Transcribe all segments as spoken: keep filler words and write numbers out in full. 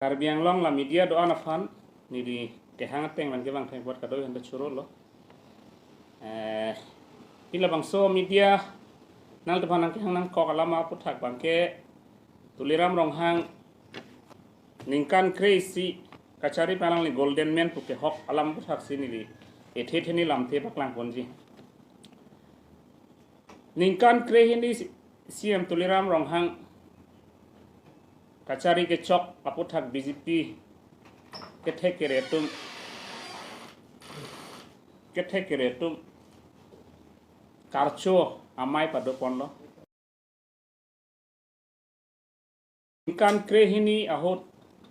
Karbi Anglong la media do-an aphan neli kehang ateng abangke bang thengpot kado handa churolo. Eh, pini labangso media nangtum aphan nangkehang nangkok alam aphuthak abangke Tuliram Ronghang ningkan kre-isi kachari pen alangli Golden Man pu kehok alam aphuthak si neli ethe the ni lamthe paklang ponji. Ningkan kre-hini C M Tuliram Ronghang kachari kechok aphuthak B J P kethek kere atum, kethek kere atum karcho amei pado ponlo. Ningkan kre-hini ahut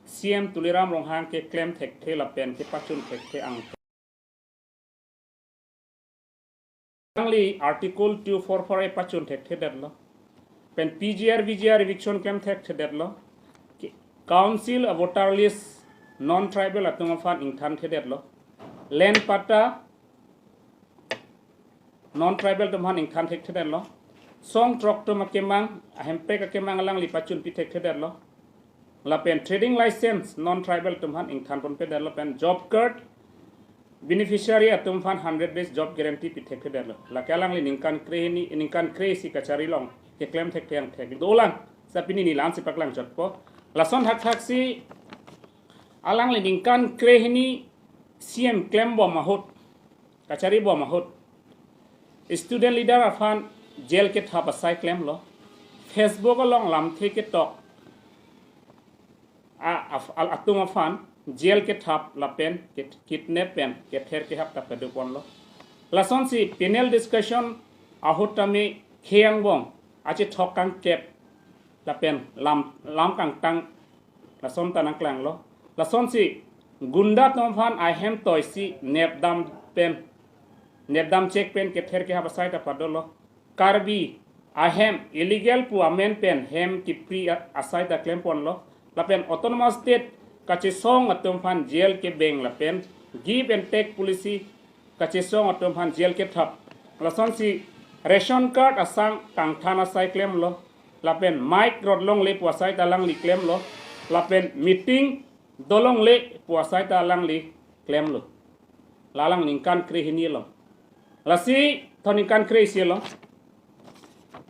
C M Tuliram Ronghang keklem thekthe lapen kepachun thekthe ang alangli Article two four four A pachun thekthedetlo. Pen P G R, V G R eviction klem thekthedetlo. Ki-, Council a voter list non-tribal atum aphan ingthanthedetlo. Land patta non-tribal atum aphan ingthan thekthedetlo. Song throk atum akemang, ahemprek akemang alangli pachunpi thekthedetlo. Lapen trading license non-tribal atum aphan ingthan ponpedetlo pen job card beneficiary atum aphan hundred days job guarantee pi thekthedetlo. Lake alangli ningkan kre-hini, ningkan kre-isi kachari along keklem thekthe angthek dolang. Sa pini neli la-an si paklang chotpo. Lason thakthak si alangli ningkan kre-hini C M klembom ahut, kachari bom ahut student leader aphan jail kethap asai klemlo. Facebook along lamthe ketok a, af-, al-, atum aphan jail kethap lapen kit-, kidnap pen kether kehap ta pado ponlo. Lasonsi panel discussion ahut tame khei angbong achethok kangkep lapen lam, lam kangtang lason ta nangklanglo. Lasonsi gunda atum aphan ahem toisi nepdam pen, nepdam chek pen kether kehap asai ta padolo. Karbi ahem illegal pu amen pen hem kipri a-, asai ta klem ponlo. Lapen autonomous state kachesong atum aphan jail kebeng lapen give and take policy kachesong atum aphan jail kethap. Lasonsi ration card asang kangthan asai klemlo. Lapen mic rot longle pu asai ta alangli klemlo. Lapen meeting dolongle pu asai ta alangli klemlo. La alang ningkan kre-hini along. Lasi thon ningkan kre-isi along.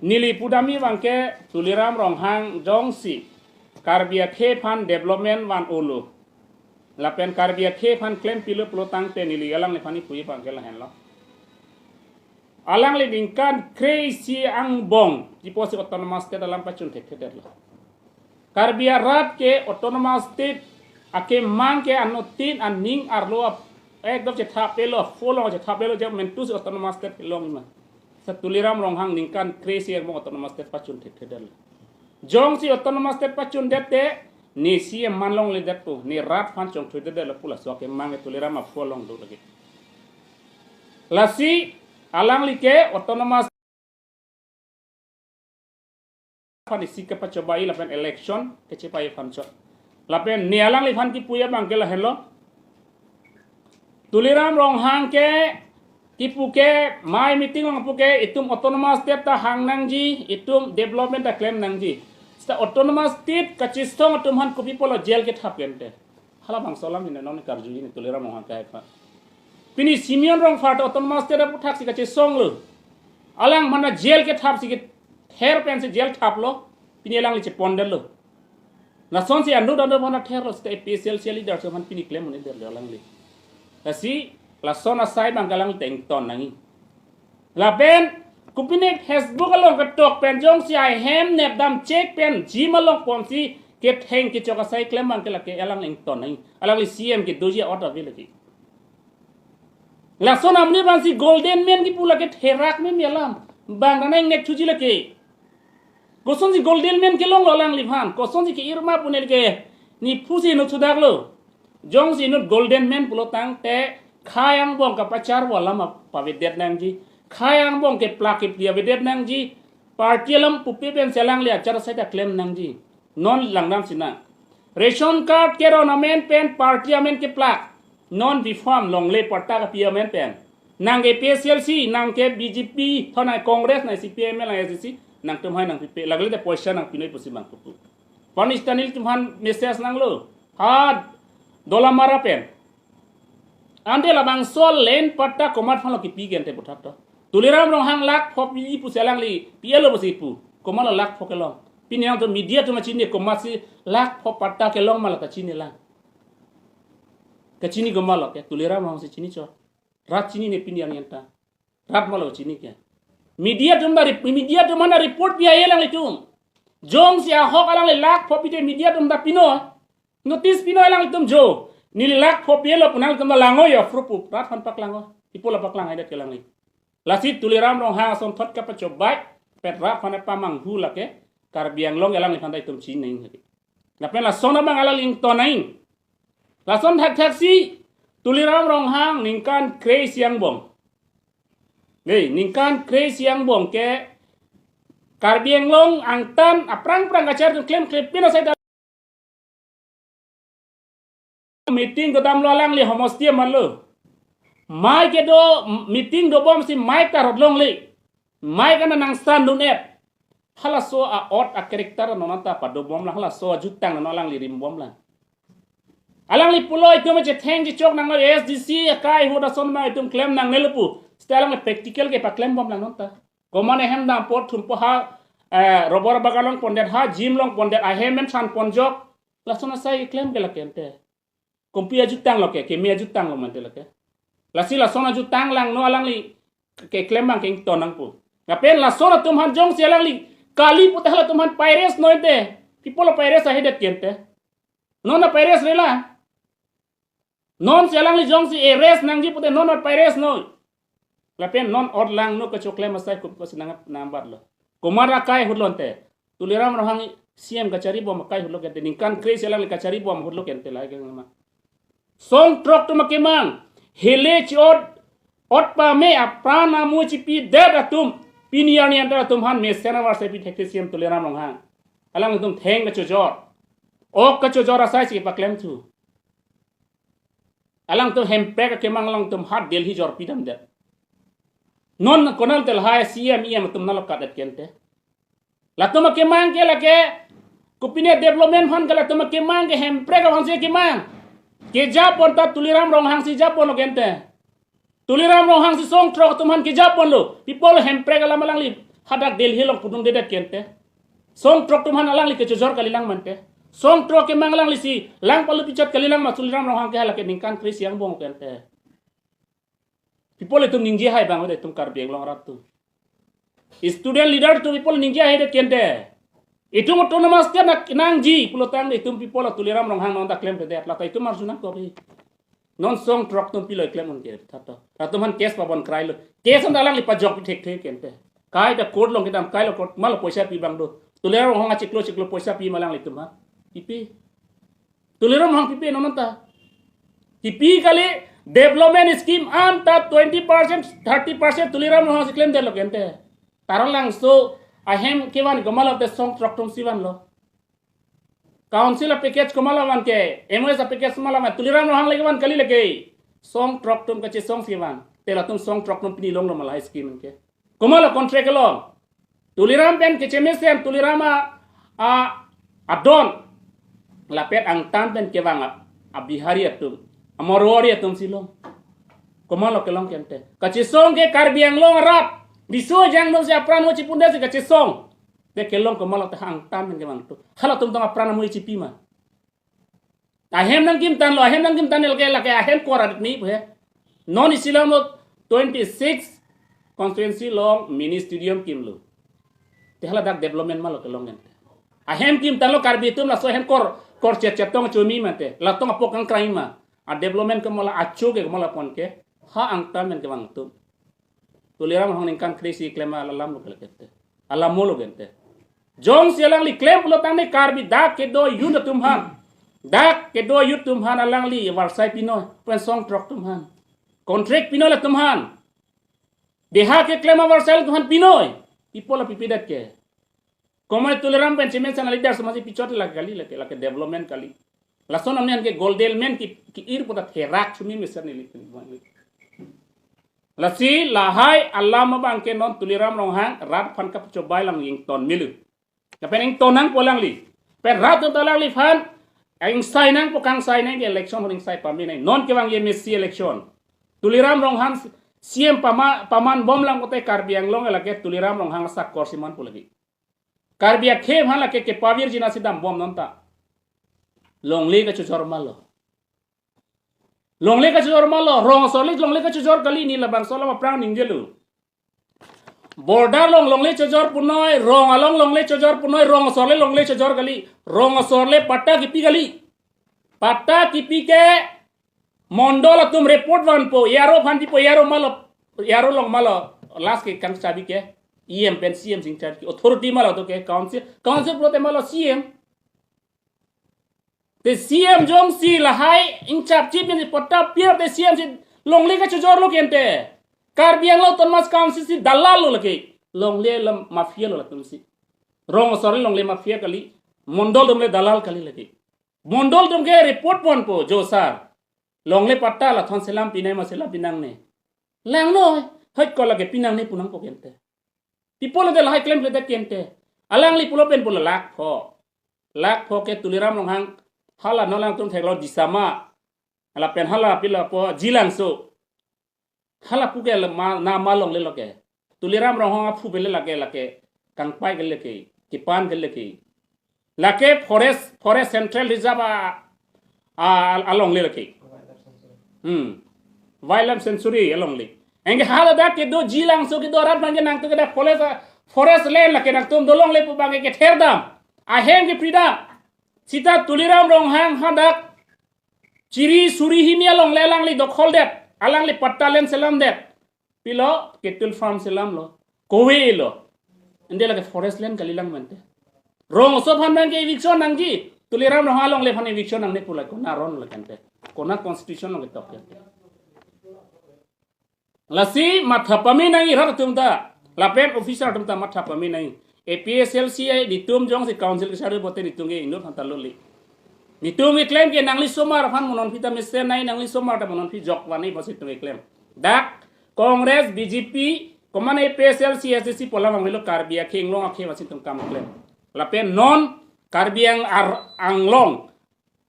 Neli pudamji abangke Tuliram Ronghang jongsi Karbi akhei aphan development van-olo lapen Karbi akhei aphan klempilo pulo tangte neli alangliphan kipuji abangke lahenlo. Alangli ningkan kre-isi angbong, kipusi autonomous state alam pachun thekthedetlo. Karbi arat ke autonomous state akemang ke anuttin aning arlo ap-, ekdom chethapelo, folong chethapelo, je mentusi autonomous state kelong ma. Sa Tuliram Ronghang ningkan kre-isi angbong autonomous state pachun thekthedetlo. Jongsi autonomous state pachundet te, ne C M man longledetpo, ne rat aphan chongthuidetlo pu laso akemang ke Tuliram afolong do lagi. Lasi alangli ke autonomous aphan isi kepachobai lapen election kechepai aphan chot. Lapen ne alangliphan kipuji abangke lahenlo. Tuliram Ronghang ke kipu ke mai meeting along pu ke itum autonomous state ta hang nangji, itum development ta klem nangji. Seta autonomous state kachesong atum aphan kopi pulo jail kethap pen te. Halabangso alam hini non karjuji ne Tuliram Ronghang ke aphan. Pini Simeon Rongphar ta autonomous state aputhak si kachesonglo. Alangphan ta jail kethap si kether pensi jail thaplo. Pini alangli chepondetlo. Lasonsi anut anut aphan therlo seta A P H L C leader atum aphan pini klem un-edetlo alangli. Lasi lason asai abangke alangli ta ington nangji. Lapen kopine Facebook along ketok pen jongsi ahem nepdam chek pen gym along ponsi ketheng kechok asai klem abangke lake alangli ington nangji. Alangli C M kedoji a-ot ave lake. Lason amonit aphansi Golden Man kipu lake therak meme alam. Bang ta nang ingnek thuji lake. Kosonsi Golden Man kelonglo alangliphan, kosonsi ke-ir ma pu neli ke neli phusi inut sudaklo. Jongsi inut Golden Man pulo tangte khei angbong kapacharvo alam pavedet nangji. Khei angbong keplak kepli avedet nangji. Party alam pupe pensi alangli achar asai ta klem nangji. Non langdam sinang. Ration card keron amen pen party amen keplak. Non B Farm longle patta kapi amen pen. Nang ke A P H L C, nang ke B J P, thon nang Congress, nang C P I M, nang S D C, nangtum hai nangpipe, lagle te poisa nangpinoi pusi bang pupu. Panish Tanil atum aphan message nanglo. Ha Dolamara pen. Ante labangso land patta komat aphanlo kipi ke ante puthot to. Tuliram Ronghang lakh pho pi pusi alangli pi-etlo pusi pu. Komatlo lakh pho kelong? Pini nangtum media atum kachini, komatsi lakh pho patta kelong ma la kachini lang. Kachini komatlo ke? Tuliram Ronghang si chini chot. Rat chinine pini arni anta. Rat malo chini ke. Media atum ta rep-, media atum aphan ta report pi ahe alanglitum. Jongsi ahok alangli lakh pho pite media atum ta pino. Notice pino alanglitum jo. Neli lakh pho pi-etlo pu nangtum ta lango ya, proof, proof. Rat aphan paklango. Ipula paklang haidet ke alangli. Lasi Tuliram Ronghang asonthot kapachobei. Pet rat aphan pamanghu lake. Karbi Anglong alangliphan ta itum chinine. Lapen lason abang alangli ington nang. Lason thakthaksi Tuliram Ronghang ningkan kre-isi angbong. Dei, ningkan kre-isi angbong ke Karbi Anglong angtan aphrang aphrang kachar atum klemkle pin asai ta meeting kedamlo alangli homosti amatlo. Mei kedo meeting dobomsi mei ta rot longle. Mei kana nangsan dun-et. Halaso a-ot a-character non anta padobom lang, halaso ajutang non alangli rimbom lang. Alangli pulo itum chetheng chechok nang A S D C akai ahut ason ma itum klem nangnelo pu. Seta alangli practical kepaklembom lang non ta. Komat ahem dam apot thumpo ha, eh, rubber bagan longpondet, ha gym longpondet, ahem men san ponjok. Lason asai keklem ke lake ante. Kompi ajutanglo ke, keme ajutanglo mante lake. Lasi lason ajutang lang non alangli keklem abang ke ington nangpo. Lapen lason atum aphan jongsi alangli kali pute halatum aphan pi-arrest noi te. Pi apotlo pi-arrest ahedet ke ante. Non ta pi-arrest rela. Nonsi alangli jongsi arrest nangji pute non ta pi-arrest noi. Lapen non ot langno kachoklem asai kup kasi nang nambat lo. Komat akai ahutlo ante. Tuliram Ronghang C M kacharibom akai ahutlo ke ante. Ningkan kre-isi alangli kacharibom ahutlo ke ante, lahai ke ma. Song throk atum akemang. Hele chi-ot, ot pame apran amui chipidet atum. Pini arni anta atum aphan mesen avarsai pi thekthe C M Tuliram Ronghang. Alangtum theng kachojor. Ok kachojor asai si paklemthu. Alangtum hemprek akemang alangtum ha Delhi jorpidamdet. Non konat ante lahai C M E M atum nanglo katdet ke ante. Latum akemang ke lake kopine development aphan ke latum akemang ke hemprek aphansi kemang. Kejapon ta Tuliram Ronghang si japonlo ke ante. Tuliram Ronghang si song throk atum aphan kejaponlo. Pi apotlo hemprek alam alangli hadak Delhi along pudundedet ke ante. Song throk atum aphan alangli kechojor kalilang mante. Song throk akemang alanglisi lang palu pichot kalilang ma Tuliram Ronghang ke halake ningkan kre-isi angbong ke ante. Pi apotlo itum ningje hai abang, itum Karbi Anglong arat atum. Student leader atum pi apotlo ningje haidet ke ante. Itum autonomous state nangji pulotangte itum pi apotlo Tuliram Ronghang non ta klemkledet. Lata itum arju nangkok he. Non song throk atum pilo klem un ke thato. Latum aphan case pabon krailo. Case anta alangli pajok pi thekthe ke ante. Kaita court along kedam kailo, court malo poisa pi abang do. Tuliram Ronghang achiklo chiklo poisa pi ma alanglitum aphan? Kipi. Tuliram Ronghang kipi non anta. Kipi kali, development scheme anta twenty percent, thirty percent Tuliram Ronghang si klemdetlo ke ante. Taralangso ahem kevan komatlo te song throk atumsi vanlo. Council a-package komatlo van ke, M O S a-package komatlo van, Tuliram Ronghang le kevan kali lake. Song throk atum kachesongsi van. Te latum song throk atum pini longlo ma lahai scheme ke. Komatlo contract along. Tuliram pen kechemesen, Tuliram a, a, adon. Lapen angtan pen kevang a, a-Bihari atum, a-Marwari atumsi long. Komatlo kelong ke ante. Kachesong ke Karbi Anglong arat. Riso ejang atumsi apran amui chipundet si kachesong. Te kelong komatlo te angtan pen kevang atum. Halatum tong apran amui chipi ma? Ahem nangkimtanlo, ahem nangkimtan lake, lake ahem kor adet ni he. Non isi alamlo twenty-six constituency along mini stadium kimlo. Te hala dak development malo kelong ante. Ahem kimtanlo Karbi atum, laso ahem kor, kor chet chet tong chomi mante. Latong apok kangkrang ma. A-development komatlo acho ke komatlo pon ke. Ha angtan pen kevang atum. Tuliram Ronghang ningkan kre-isi klem alam lo ke ante. Alam mo lo ke ante. Jongsi alangli klem pulotangte Karbi dak kedo youth atum aphan, dak kedo youth atum aphan alangli avarsai pinoi, pen song throk atum aphan. Contract pinoi latum aphan. Deha keklem avarsai atum aphan pinoi. Pi apotlo pipidet ke? Komat Tuliram pen chemesen a-leader atumsi pichot lake kali, lake, lake development kali. Lason amne an ke golden man ki, ki-ir puta therak chumi mesen neli. Lasi lahai alam abang ke non Tuliram Ronghang rat aphan kapachobei lang ington melu. Lapen ington nangpo alangli. Pen rat atum ta alangliphan Ingsai nangpo, kangsai nang ke election ahut ingsai pame nang. Non kevang ye M A C election. Tuliram Ronghang C M pama-, paman bom lang kote Karbi Anglong lake Tuliram Ronghang asakor si manpo lake. Karbi akhei aphan lake kepavirji nasi dambom non ta. Longle kachojor ma lo. Longle kachojor ma lo. Rong asor le longle kachojor kali, ne labangso alam aphrang ningjelo. Border along longle chojor punoi, rong along longle chojor punoi, rong asor le longle chojor kali, rong asor le patta kipi kali. Patta kipi ke mondol atum report vanpo, A R O aphan pipo, A R O ma lo, A R O along ma lo, last ke kangchabi ke, E M pen C M sing charge ke, authority ma lo to ke, council, council pulote ma lo C M. Te C M jongsi lahai ingchap chip ni patta pi-ar te C M si longle kachojor lo kente. Karbi Anglong Autonomous Council si dalal lo lake. Longle alam mafia lo latum si. Rong asor le longle mafia kali. Mondol atum le dalal kali lake. Mondol atum ke report ponpo jo sir. Longle patta lathon selam pinai ma selam pinangne. Langno, hoi ko lake pinangne pu nangpo kente. People de lahai claim le de kente. Alangli pulo pen pulo lakh pho. Lakh pho ke Tuliram Ronghang hala non alangtum theklo Disama. Lapen hala pilo po Jilangso. Hala pu ke le ma, na ma longle lo ke. Tuliram Ronghang aphu pen le lake lake. Kangpai ke lake. Kipan ke lake. Lake forest, forest central reserve a, a, alongle lake. Hmm. Wildlife sanctuary alongle. Anke hala dak kedo Jilangso kedo arat abang ke nangtum ke dak forest, forest land lake nangtum dolongle pu abang ke kether dam. Ahem kepri dam. Sita Tuliram Ronghang hadak chiri suri hini alongle alangli dokhol det. Alangli patta land selam det. Pilo, cattle farm selam lo. Kove lo. Ende lake forest land kali lang mante. Rong asor aphan abang ke eviction nangji. Tuliram Ronghang alongle aphan eviction nangne pu lake. Kona aron lake ante. Kona constitution lo ketok ya. Lasi matha pame nangji rat atum ta. Lapen officer atum ta matha pame nangji. A P H L C a netum jongsi council kesari bote netum ke inut aphan ta loli. Netum keklem ke nangli somar aphan mo non phi ta mesen nai, nangli somar ta mo non phi jok vani bosi netum keklem. Dak Congress, B J P, komat A P H L C, A S D C pu alam vangvelo Karbi akhei Anglong akhei bosi netum kam klem. Lapen non Karbi Ang-, Ar-, Anglong.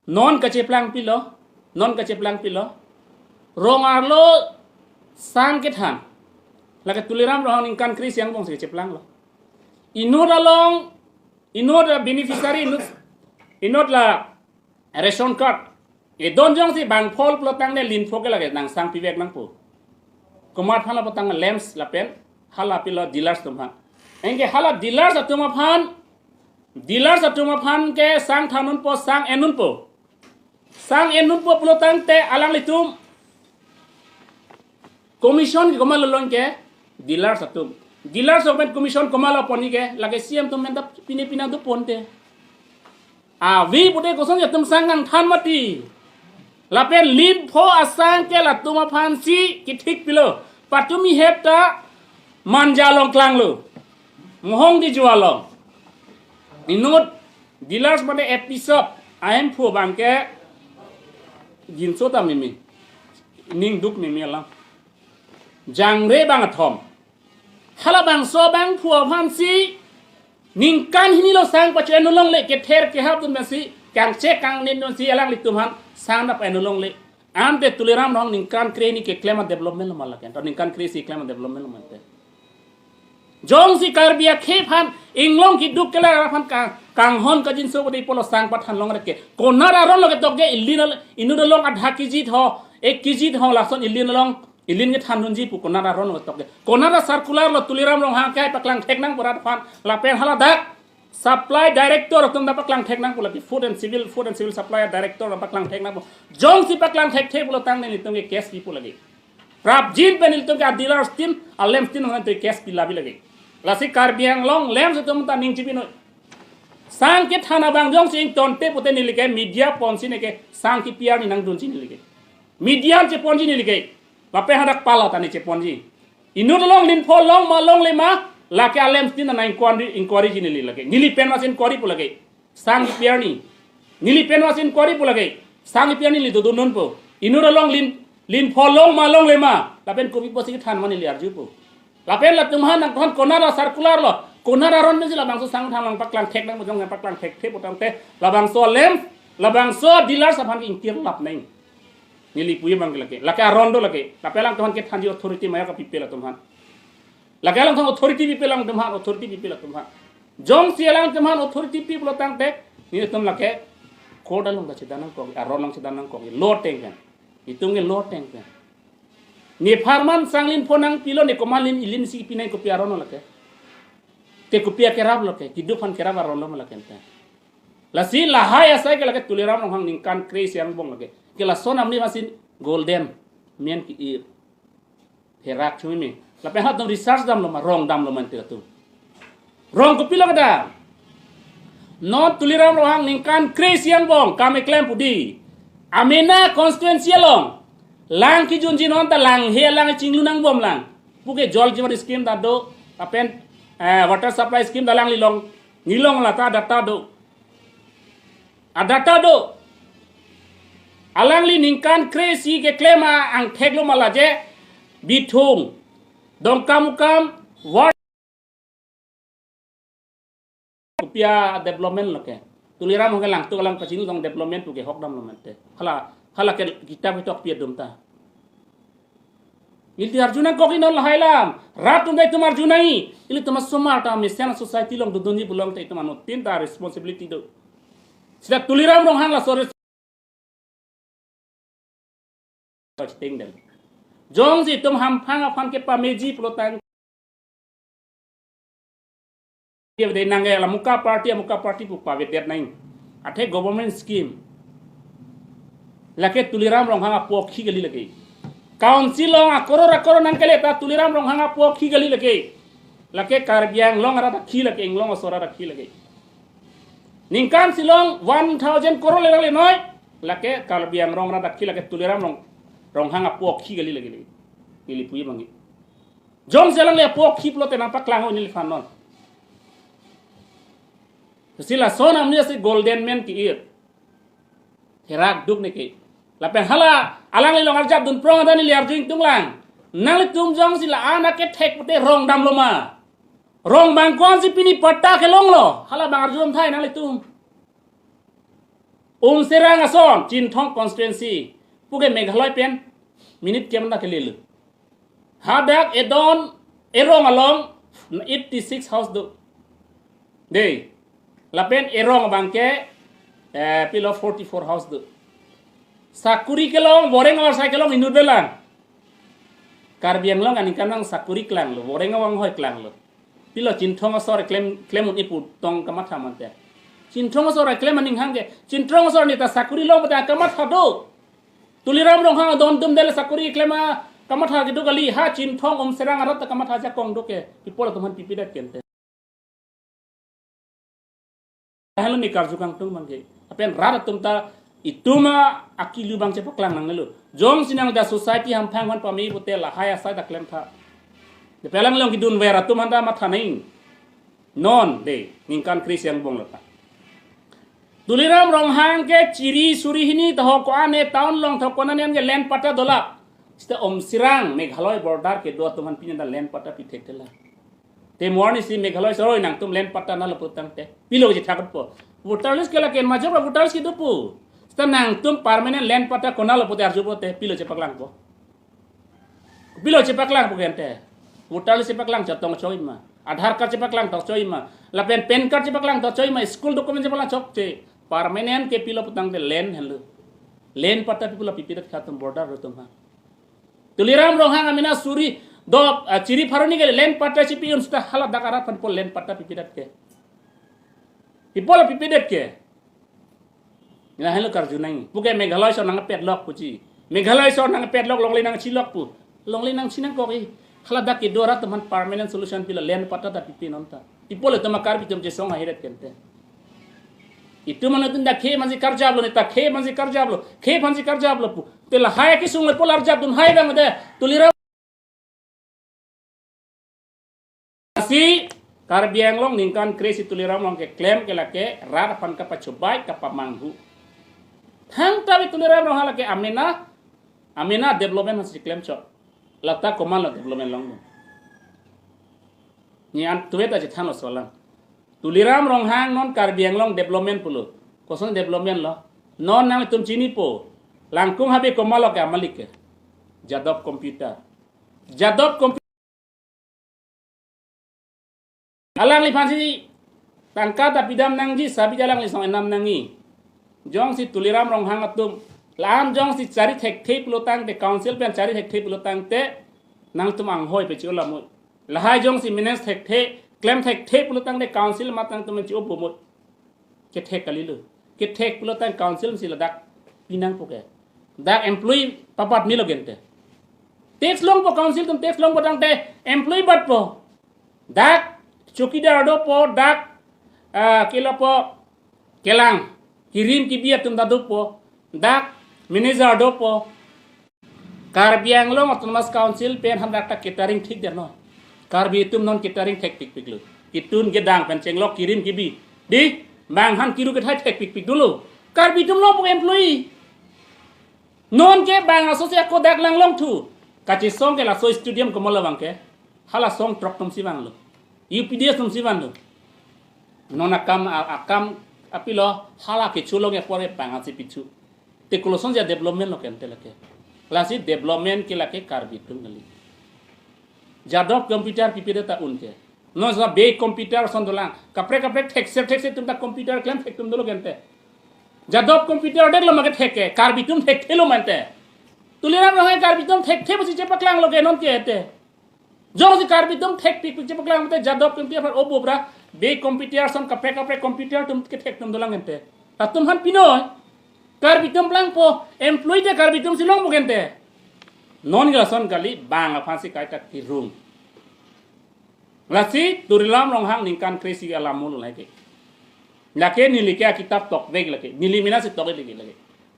Non kacheplang pilo. Non kacheplang pilo. Rong arlo sang kethan. Lake Tuliram Ronghang ningkan kre-isi angbong si kacheplang lo. Inut along, inut la beneficiary, inut, inut la ration card. Edon jongsi bang phol pulo tangte lin pho ke lake nang sang pivek nangpo. Komat aphan lapu tang LAMPS lapen hala pilo dealers atum aphan. Anke hala dealers atum aphan, dealers atum aphan ke sang than unpo, sang en unpo. Sang en unpo pulo tangte alanglitum commission ke komat lo lon ke dealers atum. Dealers atum pen commission komat lo ponji ke lake C M atum pen ta pine pina do ponte. Avi pute koson atum sang nangthan mati. Lapen lin pho asang ke latum aphan si kethik pilo. Patumi hep ta Manja along klanglo. Mohong di jualong. Inut dealers mane episode ahem phu abang ke ginso ta mimi. Ning duk mimi alam. Jangre bang athom. Halabangso abangphu aphan si ningkan hini lo sang pacho-en longle, kether kehap dun pensi, kangchek kangnin dunsi alanglitum aphan sang nap-en longle. Ante Tuliram Ronghang ningkan kre-hini keklem a-development lo ma lake. To ningkan kre-isi klem a-development lo mante. Jongsi Karbi akhei aphan inglong kiduk kelar aphan kang, kanghon kajinso kodi pulo sang pathan longle ke. Konat aron lo ketok ke ilin al-, inut along adha kg tho, ek kg tho lason ilin along, ilin kethan dunji pu konat aron lo ketok ke. Konat a-circular lo Tuliram Ronghang ke paklang thek nang pu rat aphan lapen haladak supply director atum ta paklang thek nang pu lake, food and civil, food and civil supply director ta paklang thek nang pu. Jongsi paklang thekthe pulo tangte nelitum ke case pi pu lake. Prapjin pen nelitum ke a-dealers tin, a-LAMPS tin nangtum case pi labi lake. Lasi Karbi Anglong LAMPS atum ta ning chipinoi. Sang kethan abang jongsi ingtonte pute neli ke media ponsi neke sang kipi arni nangdunji neli ke. Media cheponji neli ke. Lapen hadak pala ta ne cheponji. Inut along lin pho long ma longle ma, lake a-LAMPS tin nang inquiry, inquiry ji neli lake. Neli pen mas inquiry pu lake. Sang kipi arni. Neli pen mas inquiry pu lake. Sang kipi arni neli dodun dunpo. Inut along lin, lin pho long ma longle ma. Lapen kopi pusi kethan ma neli arjupo. Lapen latum aphan nangkethan konat a-circular lo. Konat aron pensi labangso sang than nang paklang thek nang pu jong nang paklang thekthe pu tangte. Labangso LAMPS Labangso dealers aphan ke ingkir lap neng. Neli puji abang ke lake. Lake aron do lake. Lapen alangtum aphan kethanji authority maya kapipe latum aphan. Lake alangtum authority pipe alangtum aphan, authority pipe latum aphan. Jongsi alangtum aphan authority pi pulo tangte, nelitum lake court along ta chedan nangkok, aron along chedan nangkok, law ateng pen. Itum ke law ateng pen. Ne apharman sang lim phonang pilo, ne komat lim ilim si pi nang, kopi aron lo lake. Te kopi akerap lo ke, keduk aphan kerap aron lo ma lake ante. Lasi lahai asai ke lake Tuliram Ronghang ningkan kre-isi angbong lake. Ke lason amni masin golden men ke-ir. Therak chumi me. Lapen halatum research damlo ma, rong damlo ma ante atum. Rong kopilo kedam? Non Tuliram Ronghang ningkan kre-isi angbong kam keklem pu di. Amena constituency along lang kejunji non ta lang he lang chinglu nangbom lang. Puke Jal Jeevan scheme ta do, lapen, eh, water supply scheme ta alangli long, nilong lata data do. Adata do. Alangli ningkan kre-isi keklem angthek lo ma laje, Bithung, Dongkamukam, ward kopi adevelopment lo ke. Tuliram Ronghang ke langtuk alang pachini tong development puke hok damlo ma ante. Hala, hala ke kitab ketok pi adum ta. Ili arju nangkok, inon lahai alam. Rat atum ta itum arju nangji. Ilitum asomar ta mesen society along dodunji pulote itum anuttin ta responsibility do. Seta Tuliram Ronghang laso res-, ting dem. Jongsi itum hamphang aphan kepameji pulo tang dia de nangke la amuka party, amuka party pu pavedet nang. Athe government scheme. Lake Tuliram Ronghang apokhi kali lake. Council along akoror akoror nangkele ta Tuliram Ronghang apokhi kali lake. Lake Karbi Anglong arat akhi lake, Anglong asor arat akhi lake. Ningkan si along one thousand crore le le noi. Lake Karbi Anglong arat akhi lake Tuliram Rong, Ronghang apokhi kali lake. Neli puji abang ke. Jongsi alangli apokhi pulote nangpaklang ho neliphan non. Si lason amni si golden men ke-ir. Therak duk neke. Lapen hala, alangli along arjap dun prong adan neli arju ingtung lang. Nanglitum jongsi la-an akethek pute rong damlo ma? Rong abang ko-ansi pini patta kelonglo. Hala abang arju damthai nanglitum. Umserang ason, Chinthong constituency. Puke Meghalaya pen, minute kemda kelelo. Hadak edon, erong along, eighty six house do. Dei. Lapen erong abang ke, eh, pilo forty four house do. Sakuri kelong, boreng awar sai kelong, inut belang. Karbi Anglong aningkan nang sakuri klanglo, boreng awar hoi klanglo. Pilo Chinthong asor klem, klem un-e pu tong kamatha ma ante. Chinthong asor klem aning hang ke, Chinthong asor neta sakuri long pata kamatha do. Tuliram Ronghang adon atum dele sakuri klem akamatha kedo kali, ha Chinthong Umserang arat ta kamatha ajakong do ke. Pi apot atum aphan pipedet ke ante. Tahelo ne karju kangtung abang ke. Lapen rat atum ta itum akilu abang chepaklang nangnelo. Jongsi nang da society hamphang aphan pame pute lahai asai ta klemtha. Lapen along kedun ver atum aphan ta matha nang. Non dei, ningkan kre-isi angbong lo ta. Tuliram Ronghang ke chiri suri hini ta ho ko-an e town along ta ho ko-an an ke land patta dolap. Seta Umserang Meghalaya border kedo atum aphan pini ta land patta pithekthelang. Te mo arnisi Meghalaya sor nangtum land patta nanglo pu tangte pilo chethakpo? Voter list ke lake majok ra voter list kedo pu. Seta nangtum permanent land patta konatlo pute arjupo te pilo chepaklangpo? Pilo chepaklangpo ke ante? Voter list chepaklang chot tong choi ma? Aadhaar card chepaklang tong choi ma? Lapen PAN card chepaklang tong choi ma? School document chepaklang chokche. Permanent ke pilo pu tangte land henlo. Land patta pi pulo pipedet kha atum border atum aphan. Tuliram Ronghang amena suri do, ah, chiri pharo hini ke land patta chipi un seta hala dak arat aphan pol land patta pipedet ke? Pi apot pipedet ke? Nang helo karju nang. Puke Meghalaya sor nangpet lok puji. Meghalaya sor nangpet lok, longle nangchilok pu. Longle nangchi nangkok e. Hala dak kedo arat atum aphan permanent solution pilo, land patta ta pipe non ta. Pi apot itum Karbi atum chesong ahiret ke ante. Itum anuttin ta khei manji karjaplo, neta khei manji karjaplo, khei manji karjaplo pu. Te lahai kesung le pol arjap dunhai abang de. Tuliram si Karbi Anglong ningkan kre-isi Tuliram Ronghang keklem ke lake rat aphan kapachobai kapamanghu. Thangta ave Tuliram Ronghang lake amena, amena development hasi klem chot. Lata komatlo development longlo? Ne an tuve ta chethanlo solang. Tuliram Ronghang non Karbi Anglong development pulo. Koson development lo? Non nangtum chinipo. Langkung habe komat lo ke amalik ke. Jadop Computer. Jadop Computer. Alangliphansi tangka ta pidam nangji, sabi alangliphan enam nangji. Jongsi Tuliram Ronghang atum, la-an jongsi chari thekthe pulotangte, council pen chari thekthe pulotangte, nangtum anghoi pe chi-o lamut. Lahai jongsi manage thekthe, klem thekthe pulotangte council matang tum chi-o bomut. Kethek kalilo. Kethek pulotang council si ladak pinangpo ke. Dak employee pabat milo gente. Tax longpo, council atum tax longpo tangte employee batpo. Dak chowkidar dopo, dak, ah, kelopo, kelang, kirim kibi atum ta dopo, dak manager dopo. Karbi Anglong Autonomous Council pen han dak ta catering thik der noi. Karbi atum non catering thekpikpiklo. Kitun kedang pen chenglok kirim kibi. Dei, bang han kiru kethai thekpikpik dolo. Karbi atum longpo employee. Non ke bang aso si ako dak lang longthu. Kachesong ke laso stadium komat lo bang ke. Hala song throk atum si vanglo. U P D S atum si vanlo. Non akam, a-, akam apilo hala kecho longji apor ke bang ansi pichu. Te koloson ja development lo ke ante lake. Lasi development ke lake Karbi atum kali. Jadop Computer pipe ta un ke. Non sa be computer ason dolang. Kaprek kaprek thekser thekser atum ta computer klem thek atum dolo ke ante. Jadop Computer dek lo ma kethek ke. Karbi atum thekthe lo ma ante. Tuliram Ronghang Karbi atum thekthe pusi chepaklanglo ke non ke ante. Jongsi Karbi atum thekpikpik chepaklang te Jadop Computer aphan obo pra, be computer ason kaprek kaprek computer atum kethek atum dolang ante. Latum han pinoi. Karbi atum plangpo, employee te Karbi atum si longpo ke ante. Non ke lason kali, bang aphansi kaita kirung. Lasi Tuliram Ronghang ningkan kre-isi alam mulo lake. Lake neli ke akitap tokvek lake. Neli menasi tokvek lake.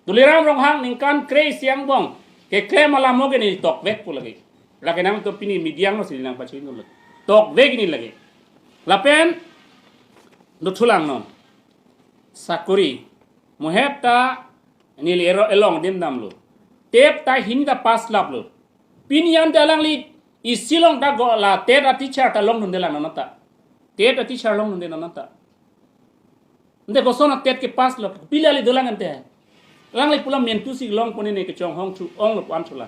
Tuliram Ronghang ningkan kre-isi angbong keklem alam mo ke neli tokvekpo lake. Lake nangtum pini media angno si nangpachini lo. Tokvek neli lake. Lapen dothulang non. Sakori. Muhet ta neli ero elong adim damlo. TET ta hini ta pass laplo. Pini ante alangli isi along ta go la TET a-teacher ta longdunde lang non ta. TET a-teacher longdunde non ta. Ante koson a-TET kepass lo, pila li dolang ante. Alangli pulo mentu si longpo ne kechonghong thu onglo pu-an thu la.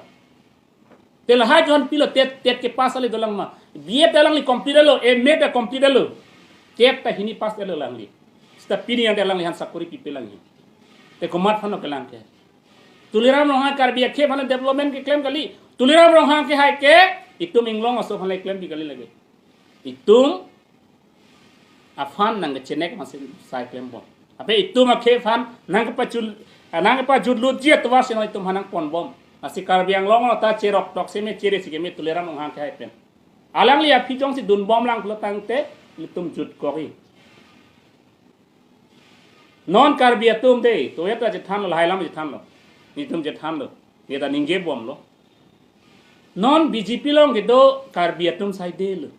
Te lahai atum pilo TET, TET kepass ali dolang ma. B.Ed alangli complete lo, M.Ed ta complete lo. TET ta hini pass lo alangli. Seta pini ante alangli han sakori pipe lang hi. Te komat aphan lo kelang ke. Tuliram Ronghang Karbi akhei aphan development keklem kali. Tuliram Ronghang ke hai ke, itum inglong aso aphan le klempi kali lake. Itum aphan nangkechenek masi sai klembom. Ape itum akhei aphan nangkepachul, nangkepajut lutji atovar si non itum aphan nangponbom. Lasi Karbi Anglong ta cherok tok seme chere si keme Tuliram Ronghang ke hai pen. Alangli aphi jongsi dunbom lang pulotangte itum jutkok-i. Non Karbi atum dei, to ya ta chethanlo, lahai alam chethanlo. Netum chethanlo. Ne ta ningjebomlo. Non B J P along kedo Karbi atum saidelo.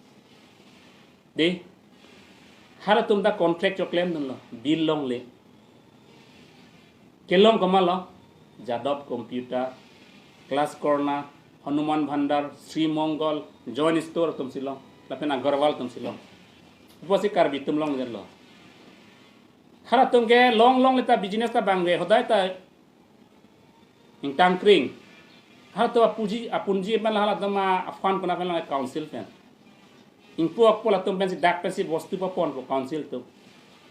Dei. Halatum ta contract choklemdunlo, bill longle. Kelong komatlo, Jadop Computer, Class Corner, Hanuman Bhandar, Sri Mongol, Join Store atum si long, lapen Agarwal atum si long. Pusi Karbi atum longdetlo. Halatum kelong longle ta business ta bangve, hodai ta ingtangkring. Halatum apuji, apunji pen halatum a-fund konat pen long, council pen. Ingpu akpo latum pensi dak pensi bostu paponpo council atum.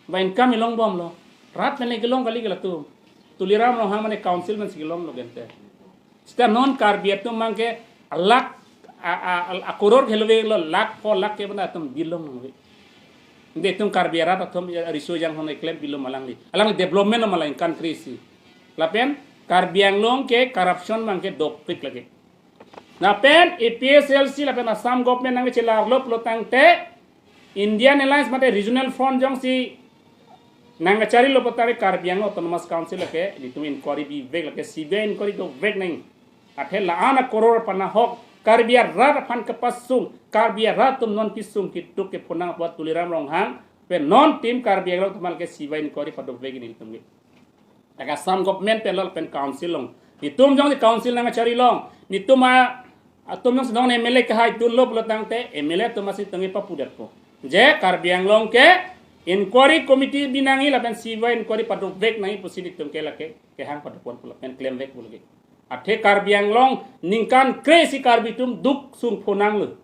Ba income ilongbomlo. Rat pen le kelong kali ke latum. Tuliram Ronghang mane council pensi kelonglo gente. Seta non Karbi atum abang ke lakh a, a, a, a crore khelove lo, lakh pho lakh ke bana atum bill longle. Ante itum Karbi arat atum riso jang hon eklem bill lo ma alangli. Alangli development lo ma la ingkan kre-isi. Lapen Karbi Anglong ke corruption abang ke dopik lake. Lapen A P H L C lapen Assam government nangchelarlo pulotangte Indian Alliance mate Regional Front jongsi nangkacharilo pulotangte Karbi Anglong Autonomous Council lake netum inquiry bivek lake, C B I inquiry dovek nang. Athe la-an a crore aphan ahok Karbi arat aphan kepasung, Karbi arat atum non kesung keduk kepho nang apot Tuliram Ronghang pen non team Karbi Anglong atum lake C B I inquiry padovek nelitum ke. Lake Assam government pen lo pen council along. Netum jongsi council nangkachari long. Netum a, atum jongsi non M L A kehai dunlo pulotangte M L A atum masi tangke papudetpo. Je Karbi Anglong ke Inquiry committee binangji lapen C B I inquiry padopvek nangji pusi nelitum ke lake kehang padopon pulo pen klemvek pulo ke. Athe Karbi Anglong ningkan kre-isi Karbi atum duk sung phonanglo.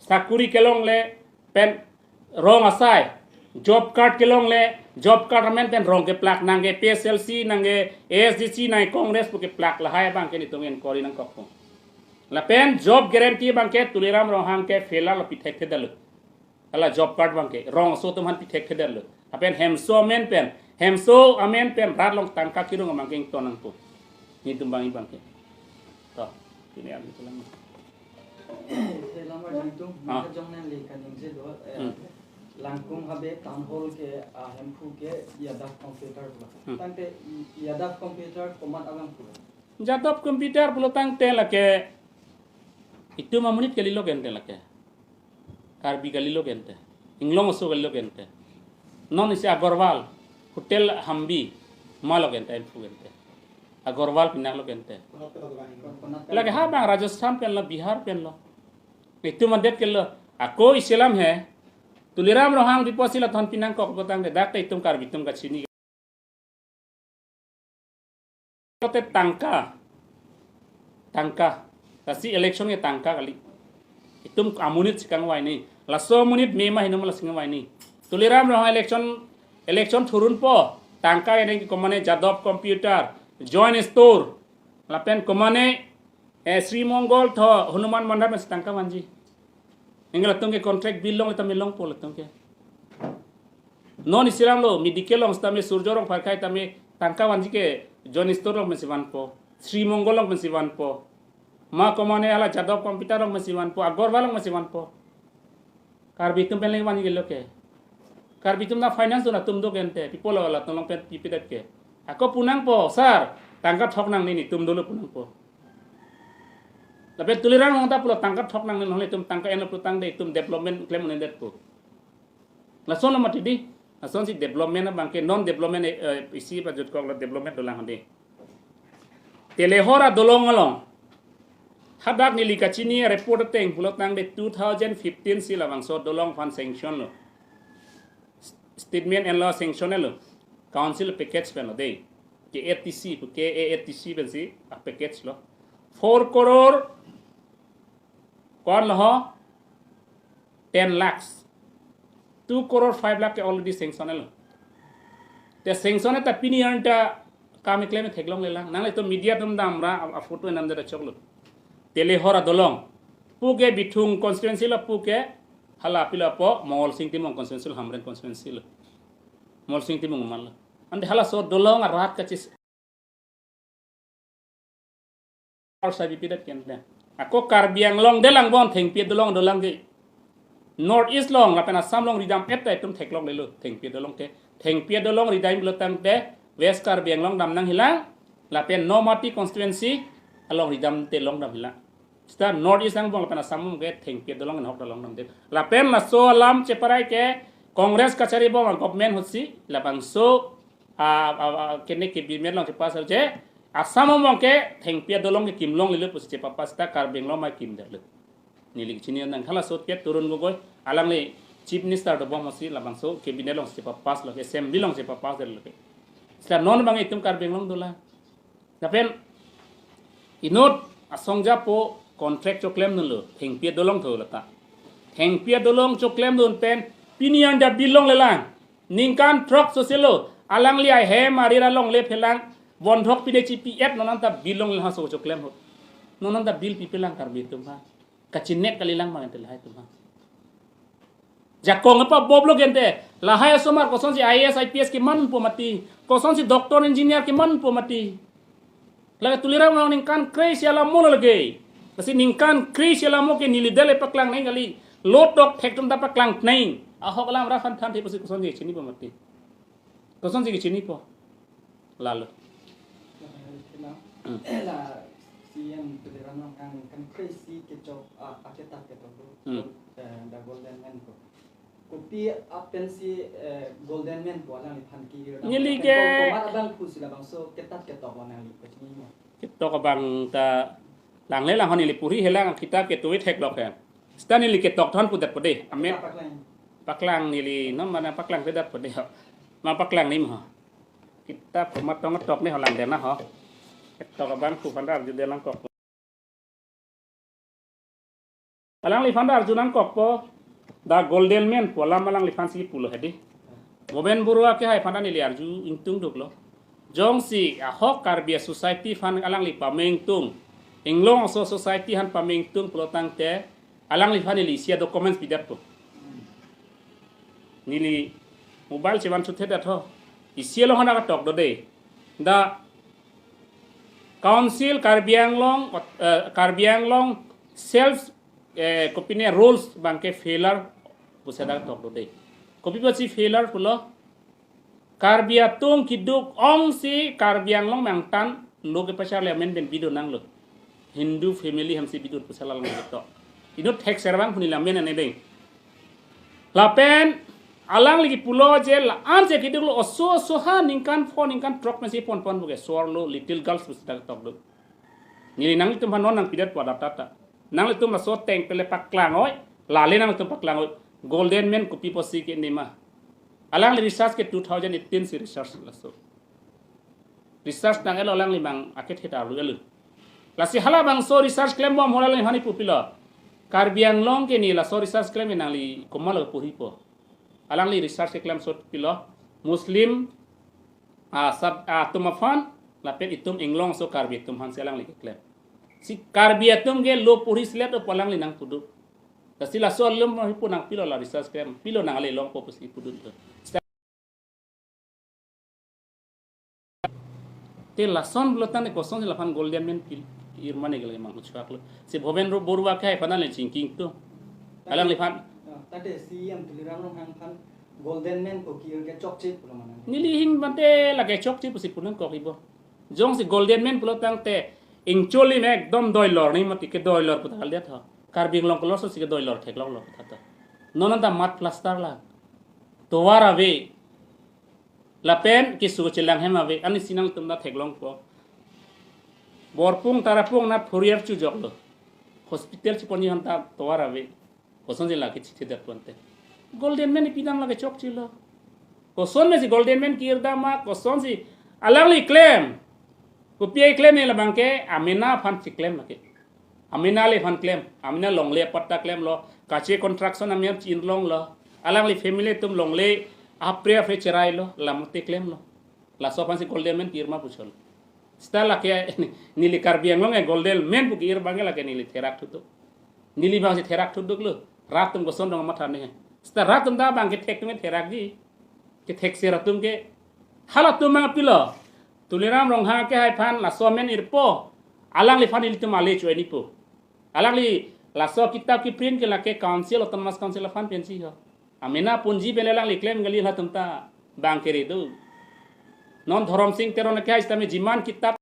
Sakuri kelongle pen rong asai. Job card kelongle, job card amen pen rong keplak nangke P S L C nangke A S D C nangke Congress pu keplak lahai abangke nelitum inquiry nangkokpo. Lapen job guarantee abangke Tuliram Ronghang ke fail lo pi thekthedetlo. Hala job card abangke rong aso atum aphan pi thekthedetlo. Lapen hemso amen pen, hemso amen pen rat along tangka kirung abangke ington nangpo. Nelitum abang abangke. To, pini abang itulang. Selamar jangtung, Ah. maka jong nangli kaningje do, eh, Hmm. Langkung Habe Town Hall ke, ah, Hemphu ke Yadav Computer pulo. Hmm. Tangte Yadav Computer komat abang pulo. Yadav Computer pulo tangte lake itum amonit kalilo ke ante lake. Karbi kalilo ke ante. Inglong aso kalilo ke ante. Non isi Agarwal, Hotel Hambi, malo ke ante, Hemphu ke ante. Agarwal pinanglo ke ante. Lake ha abang Rajasthan pen lo, Bihar pen lo. Itum adet ke lo. Ako isi alam he. Tuliram Ronghang Diposi lathon pinangkok potang de dak te itum Karbi atum kachini. Lote tangka. Tangka. Lasi election ke tangka kali. Itum amonit si kangvai ni. Laso amonit mema hinam lasi kangvai ni. Tuliram Ronghang election, election thurunpo. Tangka ini ke komane Yadav Computer, Joint Store. Lapen komane, eh, Sri Mongol tho Hanuman Mandap si tangka vanji. Anke latum ke contract bill along tame longpo latum ke. Non isi alam lo, medical along tame Surjya Rongphar akhei tame tangka vanji ke Joint Store along pensi vanpo. Sri Mongol along pensi vanpo. Ma komane hala Yadav Computer along pensi vanpo. Agarwal along pensi vanpo. Karbi atum pen le vanji kelo ke. Karbi atum ta finance do atum do ke ante. People lo latum along pen pipedet ke. Ako punangpo, sir, tangka thok nangne, nelitum dolo punangpo. Lapen Tuliram Ronghang ta pulo tangka thok nangne, nongle itum tangka enlo putang de itum development klem un-edetpo. Lason lo mati di. Lasonsi development abangke non development, eh, eh, isi pajutkoklo development dolang hande. Telehor adolong along. Hadak neli kachini report ateng pulo tangte two thousand fifteen si labangso adolong aphan sanction lo. Statement enlo sanction enlo. Council package pen lo de. K A T C, K A T C pensi a package lo. Four crore ko-an lo ho? Ten lakhs. Two crore five lakh ke already sanction lo. Te sanction ta pini an ta kam keklem theklongle lang. Nanglitum media atum damra a, a photo enam jada choklo. Telehor adolong. Puke Bithung constituency lo puke hala pilo po Mongol Sing Timung constituency lo, Hamren constituency lo. Mongol Sing Timung amat lo. Ante halaso adolong arat kachis Or sabi pidat ken pen. Ako Karbi Anglong dolang bon thengpi adolong dolang ke. North East along lapen Assam along ridam-et ta itum theklonglelo thengpi adolong ke. Thengpi adolong ridam pulo tangte West Karbi Anglong dam nangjilang lapen Nomati constituency along ridamte longdamjilang. Seta North East angbong lapen Assam angbong ke thengpi adolong enhok ta longdamde. Lapen laso alam cheparai ke Congress kachari bom a government ahutsi labangso a, a, a, kene ke bimet along chepass je Assam angbong ke thengpi adolong ke kimlonglelo pusi chepapass ta Karbi Anglong ma kimdetlo. Neli kachini nang halaso ke Tarun Gogoi alangli Chief Minister dobom ahutsi labangso cabinet along chepapass lo, assembly along chepapass detlo ke. Seta non abang itum Karbi Anglong dolang. Lapen inut asong japo contract choklemdunlo, thengpi adolong tho lata. Thengpi adolong choklemdun pen pini an ta bill longlelang. Ningkan throk soselo, alangli ahem arir along lephelang, bondhok pide chipi-et non an ta bill longlelang, halaso choklem ho. Non an ta bill pipelang Karbi atum ha. Kachinek kalilang ma ante lahai atum ha. Jakong apa bob lo gente. Lahai asomar kosonsi I A S, I P S kemanpo mati. Kosonsi doctor, engineer kemanpo mati. Lake Tuliram Ronghang ningkan kre-isi alam mo lake. Lasi ningkan kre-isi alam mo ke neli dele paklang neng kali. Lotok thek atum ta paklang neng. Ahok alam ra phan than the pusi kosonsi chinipo mati. Kosonsi kechinipo. Lalo. Hmm. La C M Tuliram Ronghang ningkan kre-isi kechok, ah, aketat ketok do. Hmm. Eh, the Golden Man ko. Kopi apensi, eh, Golden Man ko alangliphan kiri. Neli ke ko-, komat abang pusi labangso ketat ketok nangli kachinimo. Ketok abang ta langle lang hon neli puri helang kitab ke tuit hek lok he. Seta neli ketok thon pudet pode. Amen. Apa klang? Paklang neli non mana paklang pedat po dei ho. Ma paklang nim ho. Kita puma tong tok ne ho lang dena ho. Tok abang ku pandar ju dena kok. Alangliphan arju nangkokpo, the golden man pu alam alangliphan si pulo hedi. Bhupen Borua ke hai phan neli arju ingtung duklo. Jongsi ahok Karbi society aphan alangli pamengtung, Inglong aso society aphan pamengtung pulo tangte, alangliphan neli isi a-documents pidetpo. Neli mobile chevan chuthe dat ho. Isi along hana katok do dei. The Council Karbi Anglong, eh, Karbi Anglong self, eh, kopine rules abangke failure pusi dak tok do dei. Kopi pusi failure pulo? Karbi atum keduk ong si Karbi Anglong mangtan lo kepacharli amen pen bidun nanglo. Hindu family aphan si bidun pusi alang ketok. Inut thekser abang pu neli amen ane dei. Lapen alangli kepulo je la-an je keduk lo oso oso ha ningkan pho ningkan throk pensi ponpon puke sor lo little girls pusi dak tok do. Neli nanglitum aphan non nangpidet po adap tata. Nanglitum laso ateng pen le paklang oi, lale nanglitum paklang oi. Golden man kopi pusi ke nema. Alangli research ke two thousand eighteen si research laso. Research nang-elo alangli abang akethe ta arlu elo. Lasi halabangso research klembom hala alangli aphan ipu pilo. Karbi Anglong ke ne laso research klem nangli komat lo porhipo. Alangli research keklem sot pilo. Muslim, ah, sab, ah, atum aphan, lapen itum Inglong aso Karbi atum aphan si alangli keklem. Si Karbi atum ke lo porhi selet o pu alangli nangpudun. Lasi laso alum hipu nangpilo la research klem, pilo nang ale longpo pusi pudun to. Te lason pulo tangte kosonsi laphan golden man pil-, irma ne gele mang uchuak lo. Si Bhupen Ro-, Borua ke hai phan le chingking to. Alangliphan. Ah, tangte C E M Tuliram Ronghang aphan golden man ko ki-ir ke chokche pulo mana. Neli hing bante lake chokche pusi pu nangkok ibo. Jongsi golden man pulo tangte ingcholi me ekdom doilor ni mati kedoilor puta kaliat ho. Karbi Anglong kelor so si kedoilor theklong lo puta ta. Non anta mud plaster la. Tovar ave. Lapen keso chelang hem ave, ani si nangtum ta theklongpo. Borpung Tarapung na four year chujok lo. Hospital chepon-i aphan ta tovar ave. Kosonsi lake chithi dat ponte. Golden man ipidam lake chokche lo. Koson pensi golden man ke-ir dam ma, kosonsi alangli klem. Kopi ai klem ne labangke amena aphan si klem lake. Amena le aphan klem, amena longle apatta klemlo, kache construction amya chinlonglo, alangli family atum longle apre apre cherailo, lamte klemlo. Laso aphansi golden man ke-ir ma puchol. Seta lake neli Karbi Anglong e golden man pu ke-ir abangke lake neli therak thuduk. Neli abangsi therak thuduk lo, rat atum koson dong matha ne. Seta rat atum ta abangke thek atum therak di. Kethekser atum ke halatum mang pilo. Tuliram Ronghang ke hai phan laso amen irpo. Alangliphan ilitum ale chuenipo. Alangli laso kitab keprint ke lake council, autonomous council aphan pensi ho. Amena punji pen alangli klem kali, halatum ta abangke redo. Non Dhorom Sing Teron ke hai sitame jiman kitab